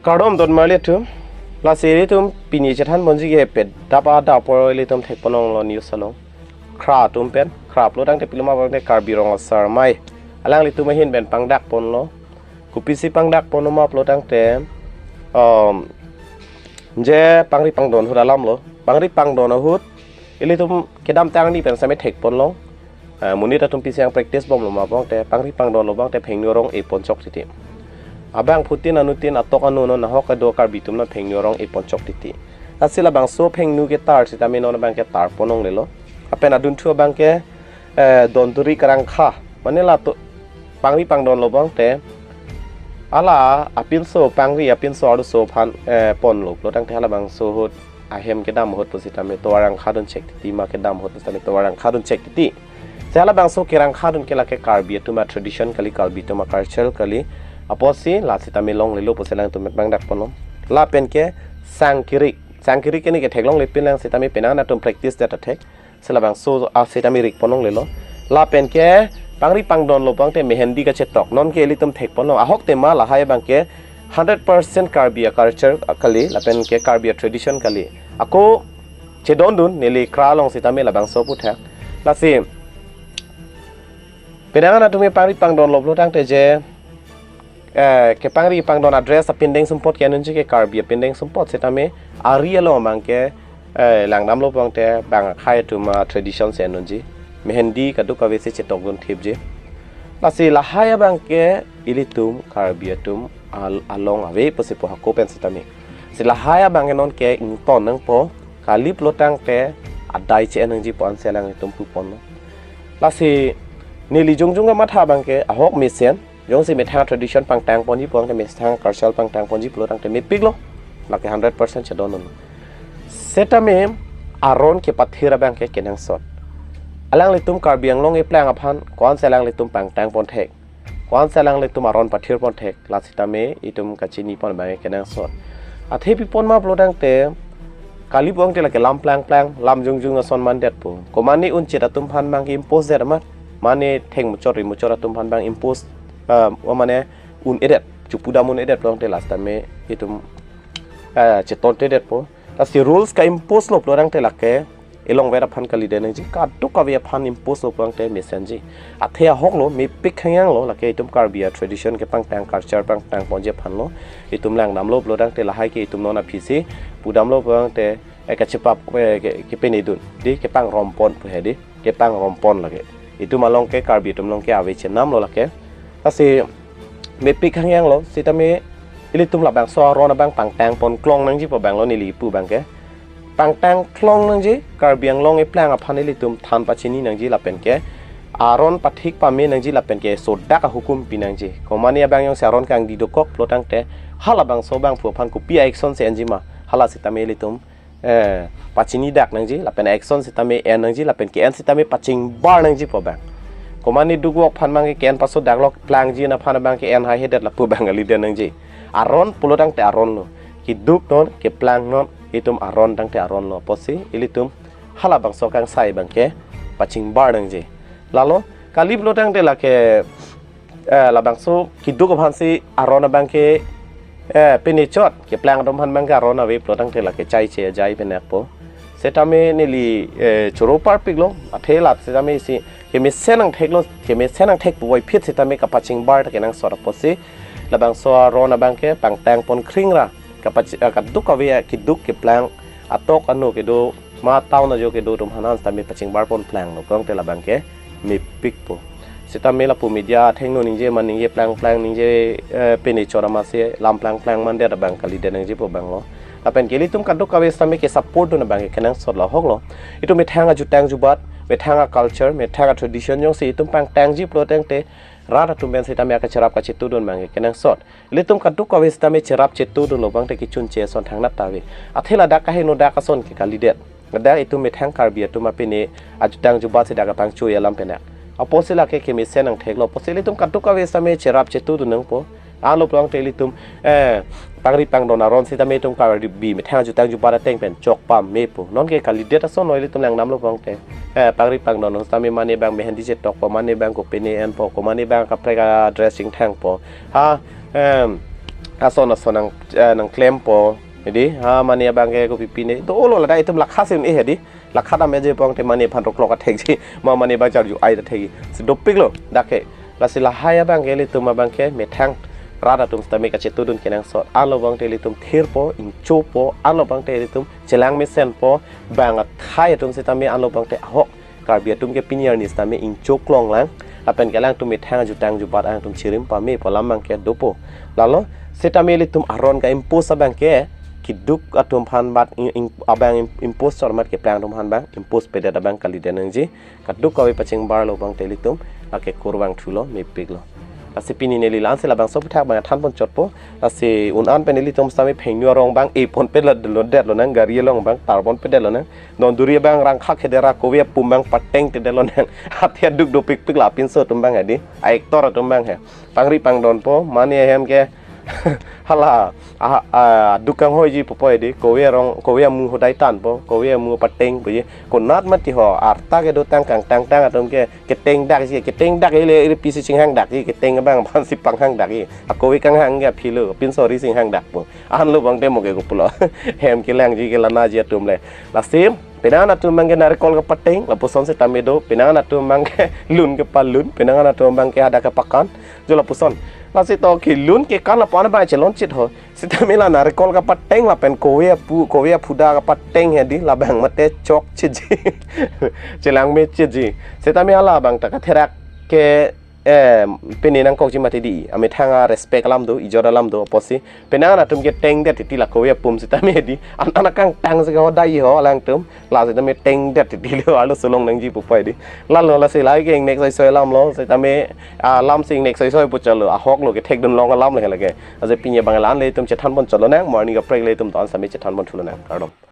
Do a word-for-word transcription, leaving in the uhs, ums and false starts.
Kardom don marli atum. Lasi ilitum pini chethan ponji ke pedap adap apor ilitum thek ponlonglo news along. Khra atum pen, khra pulo tangte pilo ma pulo tangte Karbi Rong Asar Amei. Alanglitum ahin pen pangdak ponlo. Kopisi pangdak ponlo ma pulo tangte, um, je pangri pangdon ahut alam lo. Pangri pangdon ahut ilitum kedamtang arni pen sitame thek ponlong. Eh, monit atum pisi ang practice bomlo ma pulo tangte pangri pangdon lo pulo tangte phengnu arong-e pon chok titi. Abangphutin anutin atok anu non ahok kedo Karbi atum na phengnu arong-e pon chok titi. Lasi labangso phengnu ketar sitame non abangke tar ponlonglelo. Lapen adunthu abangke, eh, don turi karangkha. Mane la to pangri pangdon lo pulo tangte hala apinso pangri apinso arloso aphan, eh, ponlo pulo tangte halabangso ahut ahem kedam ahut pusitame tovar rangkha dun chek titi, ma kedam ahut pusitame tovar rangkha dun chek titi. Si halabangso kerangkha dun ke lake Karbi atum a-tradition kali, Karbi atum a-culture kali. Apotsi la sitame longlelo pusi alangtum pangdak ponlo. Lapen ke sang kirik, sang kirik ke ne ke theklonglepin lang sitame penang atum practice det athek. Si labangso a sitame rik ponlonglelo. Lapen ke pangri pangdon lo pulo tangte mehendi kachetok. Non ke ilitum thek ponlong. Ahok tema lahai abangke hundred percent Karbi a-culture kali, lapen ke Karbi a-tradition kali. Ako chedon dun neli khra along sitame labangso puthak. Lasi penang atum ke pangri pangdon lo pulo tangte je, eh, kepangri pangdon a-dress apindeng sumpot ke-en unji ke Karbi apindeng sumpot sitame ari along abangke, eh, langdamlo pulo tangte bang akhei atum a-tradition si en unji. Mehendi kadokave si chetok dun thipji. Lasi lahai abangke ilitum Karbi atum al-, along ave pusi pu hako pen sitame. Si lahai abangke non ke ington nangpo, kali pulo tangte adai che-en nangji pu ansi alanglitum pu ponlo. Lasi neli jongjong kamatha abangke ahok mesen, jongsi methang tradition pangtang ponji pulo tangte, methang culture pangtang ponji pulo tangte mepiklo. Lake hundred percent chedon non. Setame aron kepathir abangke kenangsot. Alanglitum Karbi Anglong eplang aphan ko-ansi alanglitum pangtang pon thek, ko-ansi alanglitum aron pathir pon thek, la sitame itum kachini pon abangke kenangsot. Athe pi pon ma pulo tangte kali pulo tangte lake lam plang plang, lam jongjong ason mandetpo. Komane un-e chot atum aphan abangke impose det amat. Mane thengmuchot rimuchot atum aphan abang impose, ah, o mane un-edet, chepudam un-edet pulo tangte la sitame itum, ah, cheton tedetpo. Lasi rules ka-impose lo pulo tangte lake elongvet aphan kalidet nangji, kadokave aphan impose lo pulo tangte mesenji. Athe ahoklo, mepik hangyanglo, lake itum Karbi a-tradition kepangtang, culture pangtang ponji aphanlo. Itum langdamlo pulo tangte lahai ke itum non aphisi pudamlo pulo tangte, eh, kachepap, eh, ke, kepene dun, di, kepangrom pon pu he di, kepangrom pon lake. Itum along ke, Karbi atum along ke ave chenam lo lake. Lasi mepik hangyanglo, sitame ilitum labangso aron abang pangtang pon klong nangji pu abanglo neli pu abangke. Pangtang klong nangji, Karbi Anglong eplang aphan ilitum than pachini nangji lapen ke aron pathik pame nangji lapen ke sodak ahukum pi nangji. Komane abang jongsi aron kangdi dokok pulo tangte halabangso abangphu aphan kopi a-action si enji ma, hala sitame ilitum, eh, pachini dak nangji, lapen action sitame en nangji, lapen ke-en sitame pachingbar nangji pu abang. Komane dukvok aphan abangke ke-en paso daklok plangji aphan abangke en haihedet lapu abang kalidet nangji. Aron pulo tangte aron lo. Keduk non, keplang non, itum aron tangte aron lo. Apotsi ilitum halabangso kangsai abangke pachingbar nangji. Lalo, kali pulo tangte lake, eh, labangso keduk aphansi aron abangke, eh, pene chot, keplang atum aphan abangke aron ave pulo tangte lake chaiche ajai penakpo. Setame neli, eh, choro parpiklo, athe la setame si kemesen angtheklo, kemesen angthek puvoiphit setame kapachingbar ta kenangsot apotsi labangso aron abangke pangtang pon khring ra, kapachi-, ah, kadokave keduk keplang atok anu kedo, ma town ajo kedo atum aphan setame pachingbar pon planglo pulo tangte labangke mepikpo. Setame lapu media athengno ningje man ningje plang plang ningje, eh, pene chot amatsi lam plang plang mandet abang kalidet nangji pu abanglo. Lapen ke ilitum kadokave setame ke-support dun abangke kenangsot lo, ahoklo. Itum methang ajutang jubat, methang a-culture, methang a-tradition jongsi itum pangtangji pulo tangte rat atum pen setame akacherap kachetu dun abangke kenangsot. Ilitum kadokave setame cherap chetu dunlo pulo tangte kechunche ason thangnat ta ave. Athe ladak kaheno dak ason ke kalidet. Ladak itum methang Karbi atum apene ajutang jubat si dak apangchoi alam penak. Apotsi lake kemesen angtheklo. Apotsi ilitum kadokave setame cherap chetu dun nangpo. Anlo pulo tangte ilitum, eh, pangri pangdon aron setame itum Karbi methang ajutang jubat ateng pen chok pamepo. Non ke kalidet ason lo ilitum langdamlo pulo tangte. Eh, pangri pangdon setame mane abang mehendi chetokpo, mane abang kopene enpo, komane abang kaprek a-dressing thangpo. Ha, em, ason ason nang, eh, nangklempo. Hedi, ha mane abang ke kopi pine. Dolo ladak itum lakha si un-e hedi. Lakha dam eje pong te mane aphan roklok athekji. Ma mane abang charju ai athekji. Si dopiklo, dak ke. Lasi lahai abang ke ilitum abang ke methang rat atum sitame kachetudun kenangsot. Anlo abang te ilitum thirpo, ingchopo, anlo abang te ilitum chelang mesenpo, bang athai atum sitame anlo abang te ahok Karbi atum ke pini arni sitame ingchoklong lang, lapen ke alangtum methang ajutang jubat alangtum chirim pamepo, alam abang ke dopo. Lalo, sitame ilitum aron ka-impose abang ke, keduk atum aphan bat in, in, abang im, impose chormat keplang atum aphan abang impose pedet abang kalidet nangji, kaduk kave pachingbarlo abang te ilitum akekur vangthulo, mepiklo. Lasi pini neli la-an si labangso aphuthak abang thanpon chotpo. Lasi un-an pen ilitum sitame phengnu arong abang epon pedetlo, detlo nang, gari along abang tarpon pedetlo nang. Non duri abang Rangkha Khedera kove apum abang patengtedetlo nang. Athe aduk dopikpik la apinso atum abang hedi. A-actor atum abang he. Pangri pangdonpo, mane ahem ke. Hala, a, a, aduk kanghoiji pupo hedi. Kove arong, kove amu hodai tanpo, kove amu patengpo ji. Konat mati ho, arta kedotang kangtangtang atum ke, ketengdakji, ketengdak ile, ile pisi chinghangdakji, keteng abang aphan si panghangdakji. Akove kanghang ke aphilo, pinso ri chinghangdakpo. Anlo abang te mo ke kopulo. Hem kelangji kelanaji atum le. Lasi, penang atum abang ke narikol kepateng, lapuson sitame do, penang atum abang ke lun kepalun, penang atum abang ke hadak kepakan, jo lapuson. Lasi to kelun kekan lapu-an abang chelonchit ho. Sitame la narikol kepateng lapen kove apu, kove aphuda kepateng hedi, labang mate chokchitji. Chelang mechitji. Sitame hala abang ta katherak ke, eh, pini nangkokji mati di, amethang a-respect alam do, ijor alam do, apotsi. Penang atum ketengdet titi la kove apum sitame di. An, an akangtang si ke hodai ho alangtum. La sitame tengdet titi lo, arlo solong nangji pupo hedi. Lalo lasi lahai ke ingnek soisoi alamlo, sitame, ah, alam si ingnek soisoi pu chalo, ahoklo kethekdunlong alamlo he lake. Aje pini abang la-an le itum chethanpon chotlo nang, morning kaprek le itum don sitame chethanpon thulo nang. Kardom.